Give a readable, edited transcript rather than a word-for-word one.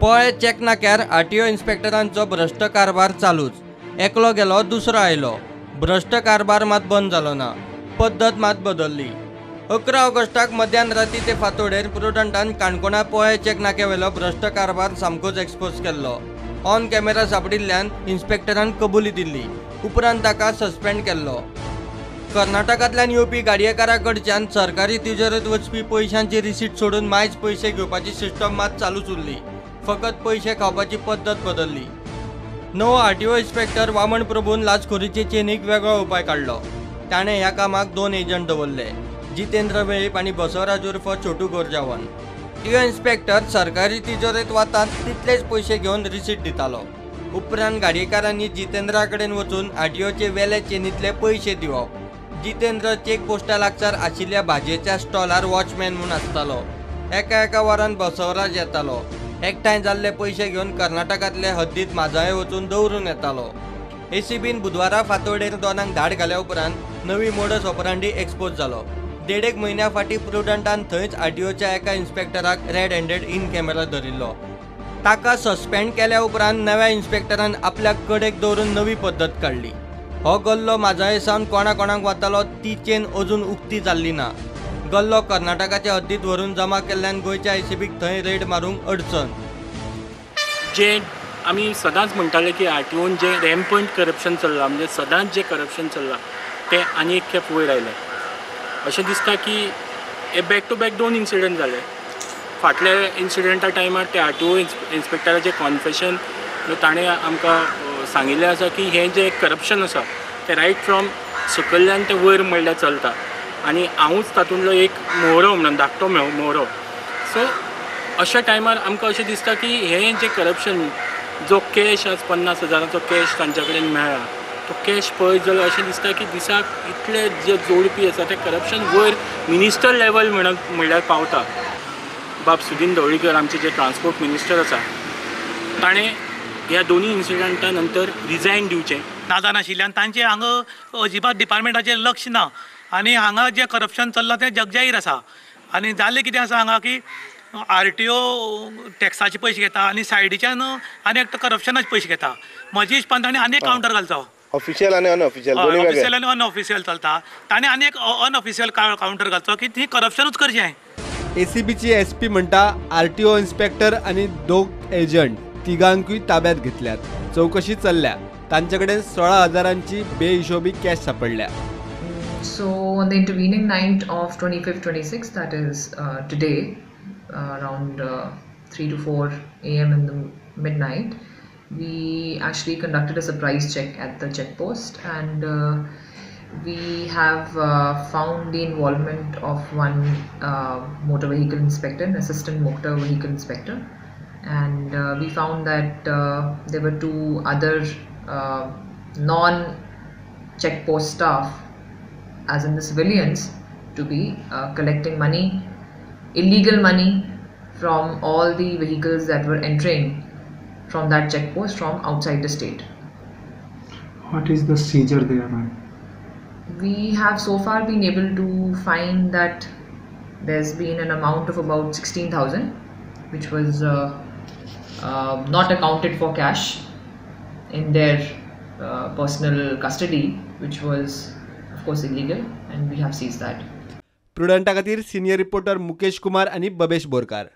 पळे चेक नाक्यार आरटीओ इन्स्पेक्टरांचो भ्रश्ट कारभार चालूच. एकलो गेलो दुसरो आयलो, भ्रश्ट कारभार मात बंद जालो ना, पद्दत मात बदल्ली. 11 ऑगस्टाक मध्यान राती ते फांतोडेर प्रुडंटान काणकोणा पोळे चेक नाक्यावेलो भ्रश्ट कारभार सामकोच एक्सपोज केल्लो. ऑन कॅमेरा सापडिल्ल्यान इन्स्पेक्टरान कबुली दिल्ली. उपरांत ताका सस्पेंड केल्लो. कर्नाटकांतल्यान येवपी गाडयेकारा कडच्यान सरकारी तिजोरेंत वचपी पयशांची रिसीट सोडून मायज पयशे घेवपाची सिस्टम मात चालूच उरली. फकत पयशे खावपाची पद्दत बदल्ली. नवो आरटीओ इन्स्पेक्टर वामन प्रभून लाचखोरीचे चेनीक वेगळो उपाय काडलो. ताणें ह्या कामाक 2 एजंट दवरले, जितेंद्र वेळीप आनी बसवराज उर्फ छोटू गोरजावन. आरटीओ इन्स्पेक्टर सरकारी तिजोरेंत वतात तितलेच पयशे घेवन रिसीट दितालो. उपरांत गाडयेकारांनी जितेंद्रा कडेन वचून आरटीओचे वेले चेनींतले पयशे दिवप. जितेंद्र चेक पोस्टा लागसार आशिल्ल्या भाजयेच्या स्टॉलार वॉचमॅन म्हूण आसतालो. एका एका वरान बसवराज येतालो. एकठांय जाल्ले पयशे घेवन कर्नाटकांतले हद्दीत माजाळे वचून दवरून येतालो. एसीबीन बुधवारा फांतोडेर 2 धाड घाल्या उपरांत नवी मोडस ऑपरांडी एक्सपोज जालो. 1.5 म्हयन्या फाटीं प्रुडंटान थंयच आरटीओच्या एका इन्स्पेक्टराक रेड हँडेड इन कॅमेरा धरिल्लो. ताका सस्पेंड केल्या उपरांत नव्या इन्स्पेक्टरान आपल्याक कडेक दवरून नवी पद्दत काडली. हो गल्लो माजाळे सावन कोणा कोणाक वतालो ती चेन अजून उक्ती जाल्ली ना. गल्लो कर्नाटकाच्या हद्दीत व्हरून जमा केल्ल्यान गोंयच्या एसीबीक थंय रेड मारूंक अडचण. जे आमी सदांच म्हणटाले की आरटीओन जे रॅम्पंट करप्शन चल्लां, म्हणजे सदांच जे करप्शन चल्लां तें आनी एक खेप वयर आयलें. अशें दिसता की हे बॅक टू बॅक 2 इन्सिडंट जाले. फाटल्या इन्सिडंटा टायमार ते आरटीओ इन्स्पेक्टराचें कॉन्फेशन ताणें आमकां सांगिल्लें आसा की हें जें करप्शन आसा तें रायट फ्रॉम सकयल्यान तें वयर म्हणल्यार चलता आनी हांवूच तातूंतलो एक मोहरो म्हणून धाकटो मोहरो. सो अशा टायमार आमकां अशें दिसता की हें जें करप्शन जो कॅश आज 50,000 कॅश तांच्या कडेन मेळ्ळा तो कॅश पळयत जाल्यार अशें दिसता की दिसाक इतले जे जोडपी आसा ते करप्शन वयर मिनिस्टर लेवल म्हणल्यार पावता. बाब सुदीन ढवळीकर आमचे जे ट्रान्सपोर्ट मिनिस्टर आसा ताणें ह्या दोनूय इन्सिडंटा नंतर रिजायन दिवचें. नादान आशिल्ल्यान तांचे हांगा अजिबात डिपार्टमेंटाचेर लक्ष ना आनी हांगा जें करप्शन चल्लां तें जगजाहीर आसा. आनी जाल्लें कितें आसा हांगा की आरटीओ टॅक्साचे पयशे घेता आनी सायडीच्यान आनी एकटो करप्शनाचे पयशे घेता. म्हज्या हिशपान ताणें आनी एक कावंटर घालचो, ऑफिशियल आनी अनऑफिशियल, ऑफिशियल आनी अनऑफिशियल चलता, ताणें आनी एक अनऑफिशियल कावंटर घालचो की ती करप्शनूच करचें. एसीबीची एसपी म्हणटा आरटीओ इन्स्पेक्टर आनी 2 एजंट तिगांकूय ताब्यात घेतल्यात. चवकशी चल्ल्या. तांचे कडेन 16,000ची बेहिशोबी कॅश सापडल्या. So on the intervening night of 25th, 26th, that is today, around 3 to 4 a.m. in the midnight, we actually conducted a surprise check at the check post, and we have found the involvement of one motor vehicle inspector, an assistant motor vehicle inspector, and we found that there were 2 other non-check post staff, as in the civilians, to be collecting money, illegal money from all the vehicles that were entering from that check post from outside the state. What is the seizure there, ma'am? We have so far been able to find that there's been an amount of about 16,000, which was not accounted for cash in their personal custody, which was of course illegal, and we have seized that. प्रुडंटा खातीर senior reporter Mukesh Kumar आनी बबेश बोरकार.